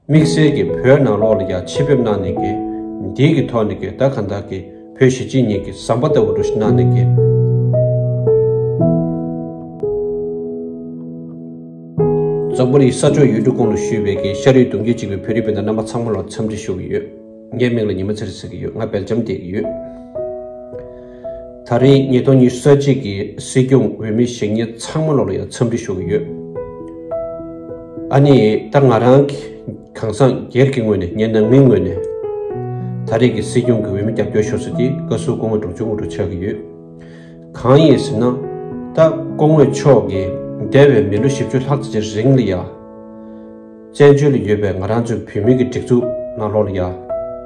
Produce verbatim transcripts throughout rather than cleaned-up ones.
དམིགས་བསལ་གྱི་བོད་ནང་ལོགས་ལ་ཡང་ཆེད་ཕེབས་གནང་ནས་ཀྱི་འདིའི་གི་ཐོག་ནས་ཀྱི་ད་གང་ལྟར་གྱི་བོད་གཞིས་བྱེས་གཉིས་ཀྱི་ཟམ་པ་ལྟ་བུ་འདྲ་ཞིག་གནང་ནས་ཀྱི་འཛམ་བུ་གླིང་ས་ཕྱོགས་ཡུལ་གྲུ་ཁོངས་ལ་བཞུགས་པའི་གི་ཤ་རུས་གདུང་རྒྱུད་གཅིག་པའི་བོད་རིགས་སྤུན་ཟླ་རྣམ་པ་ཚང་མ་ལ་འཚམས་འདྲི་ཞུ་གི་ཡོད། ངའི་མིང་ལ་ཉི་མ་ཚེ་རིང་ཟེར་གྱི་ཡོད། ང་སྦེལ་ཇམ་བསྡད་ཀྱི་ཡོད། ད་རེས་ཉིས་སྟོང་ཉི་ཤུ་རྩ་གཅིག་གི་སྲིད་སྐྱོང་འོས་མི་ཞིག་ཉིན་ཚང་མ་ལོག་ལ་ཡང་འཚམས་འདྲི་ཞུ་གི་ཡོད། ཨ་ནི་ད་ང་རང་གི་གང་ཟག་སྒེར་གྱི་ངོས་ནས་ཉན་ན་མི་ངོས་ནས་ད་རེས་ཀྱི་སྲིད་སྐྱོང་གི་འོས་མི་རྒྱབ་སྐྱོར་ཞུ་ས་དེ་བཀའ་ཟུར་སྐུ་ངོ་འབྲོང་ཆུང་དངོས་གྲུབ་ཆགས་ཀྱི་ཡོད། གང་ཡིན་ཟེར་ན། ད་སྐུ་ངོ་མཆོག་གིས་འདས་པའི་མི་ལོ་བཞི་བཅུ་ལྷག་ཙམ་གྱི་རིང་ལ་ཡ། བཙན་བྱོལ་ལ་ཡོད་པའི་ང་རང་ཚོའི་བོད་མི་གི་སྒྲིག་འཛུགས་ནང་ལོགས་ལ་ཡ།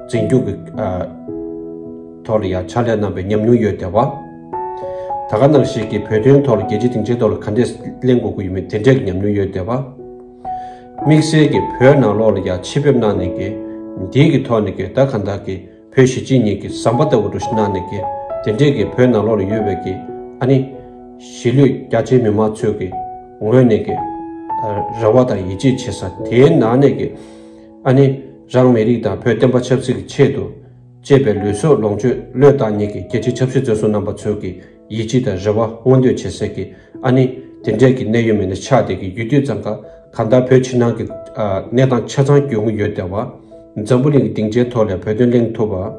འཛིན་སྐྱོང་གི་ཨ། ཐོག་ལ་ཡ་ཕྱག་ལས་གནང་བའི་ཉམས་མྱོང་ཡོད་བསྡད་པ། ད་ག་ནང་བཞིན་གྱི་བོད་དོན་ཐོག་ལ་རྒྱལ་སྤྱིའི་སྡིངས་ཆའི་ཐོག་ལ་ག་འདྲས་གླེང་དགོས་ཀྱི་ཡོད་མེད་དེ་འདྲས་ཀྱི་ཉམས་མྱོང་ཡོད་བསྡད་པ། དམིགས་བསལ་གྱི་བོད་ནང་ལོགས་ལ་ཡ་ཆེད་ཕེབས་གནང་ནས་ཀྱི་འདིའི་གི་ཐོག་ནས་ཀྱི་ད་ག་འདྲ་གི་བོད་གཞིས་བྱེས་གཉིས་ཀྱི་ཟམ་པ་ལྟ་བུ་འདྲ་ཞིག་གནང་ནས་ཀྱི་དེ་འདྲས་ཀྱི་བོད་ནང་ལོགས་ལ་ཡོད་པའི་ཀྱི་ཨ་ནི་གཞིས་ལུས་རྒྱ་ཆེའི་མི་མང་ཚོས་ཀྱི་ངོས་ནས་ཀྱི་རེ་བ་དང་ཡིད་ཆེས་བྱེད་ས་དེའི་ནང་ནས་ཀྱི་ཨ་ནི་རང་མི་རིགས་དང་བོད་བསྟན་པ་ཆབ་སྲིད་ཀྱི་ཆེད་དུ་གཅེས་པའི་ལུས་སྲོག་ལོངས་སྤྱོད་བློས་བཏང་མཁན་གྱི་རྒྱལ་སྤྱིའི་ཆབ་སྲིད་བཙོན་ཟུར་རྣམ་པ་ཚོས་ཀྱི་ཡིད་ཆེས་དང་རེ་བ་མངོན་འདོད་བྱེད་སའི་གི་ཨ་ནི་དེ་འདྲས་ཀྱི་གནད་ཡོད་མི་སྣ་ཆགས་བསྡད་ཀྱི་ཡོད་དུས་ཙང་ཀ་གང་ལྟར་བོད་ཕྱི་ནང་གི་ཨ་གནས་སྟངས་ཆ་ཚང་འགྱུར་གྱི་ཡོད་བསྡད་པ། འཛམ་བུ་གླིང་གི་སྡིངས་ཆའི་ཐོག་ལ་བོད་དོན་གླེང་ཐུབ་པ།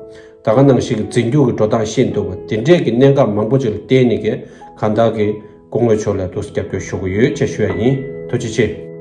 ད་ག་ནང་བཞིན་གྱི་འཛིན་སྐྱོང་གི་འགྲོ་སྟངས་ཤེས་ཐུབ་པ་དེ་འདྲས་ཀྱི་གནད་འགག་མང་པོ་ཅིག་ལ་བརྟེན་ནས་ཀྱི་གང་ལྟར་གྱི་སྐུ་ངོ་མཆོག་ལ་ཐུགས་རྒྱབ་སྐྱོར་ཞུ་གི་ཡོད་ཅེས་ཞུ་ཡ་ཡིན། ཐུགས་རྗེ་ཆེ།